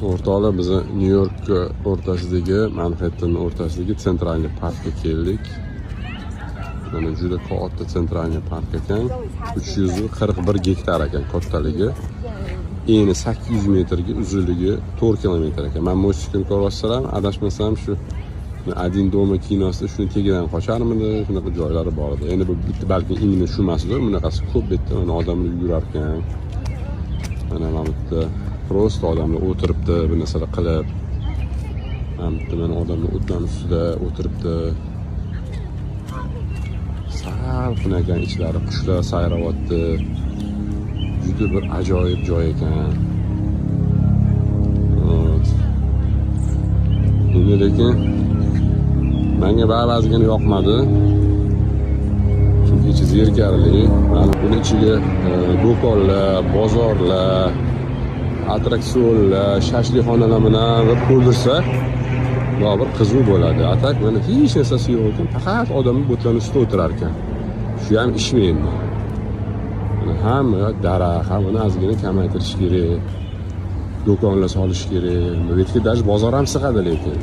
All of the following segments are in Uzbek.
O'rtoqlar, biz Nyu-York o'rtasidagi, Manhattan o'rtasidagi Центральный parkka keldik. Mana juda katta Центральный park ekan. 341 gektar ekan kattaligi. Eni 800 metrga, uzunligi 4 kilometr ekan. Men мостик ini ko'ryapsizlar, adashmasam shu "Один дома" kinosida shuni tagidan qocharmidi, shunaqa joylari bor edi. Endi bu bitta balki imенно shu emasdir, bunaqasi ko'p bu yerda. Mana odamlar yurar ekan. Mana bu yerda просто odamlar o'tiribdi, bir narsalar qilib. Mana bu yerda mana odamlar o'tlarni ustida o'tiribdi. Salqin ekan ichlari, qushlar sayrayapti. Juda bir ajoyib joy ekan. Вот. Endi lekin menga baribir ozgina yoqmadi. Chunki ichi zerikarli. Mana buni ichiga do'konlar, bozorlar, attraksionlar, shashlikxonalar bilan bir to'ldirsa, bir qiziq bo'ladi. А так mana hech narsasi yo'q ekan, faqat odamlar bo'tlarni ustida o'tirar ekan. Shu ham ishmi endi? Mana hamma yoq daraxt, ham buni ozgina kamaytirish kerak. Do'konlar solish kerak. Bu yerga даже bozor ham sig'adi lekin.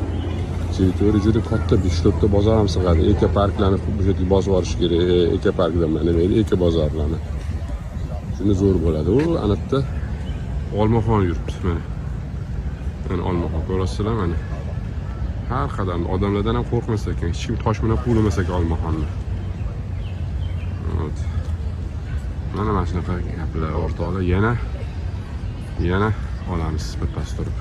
Territoriya juda katta, 5-4 ta bozor ham sig'adi. Ekoparklarni bu yerga bosib yuborish kerak. Ekoparkdan nima edi? Eko bozorlarni. Shunda zo'r bo'ladi. U ana yerda olmaxon yuribdi mana. Mana olmaxon ko'rasizlar mana. Har qadamda odamlardan ham qo'rqmas ekan. Hech kim tosh bilan quvlamas ekan olmaxonni. Вот. Mana shunaqa gaplar, o'rtoqlar, yana olamiz birpas turib.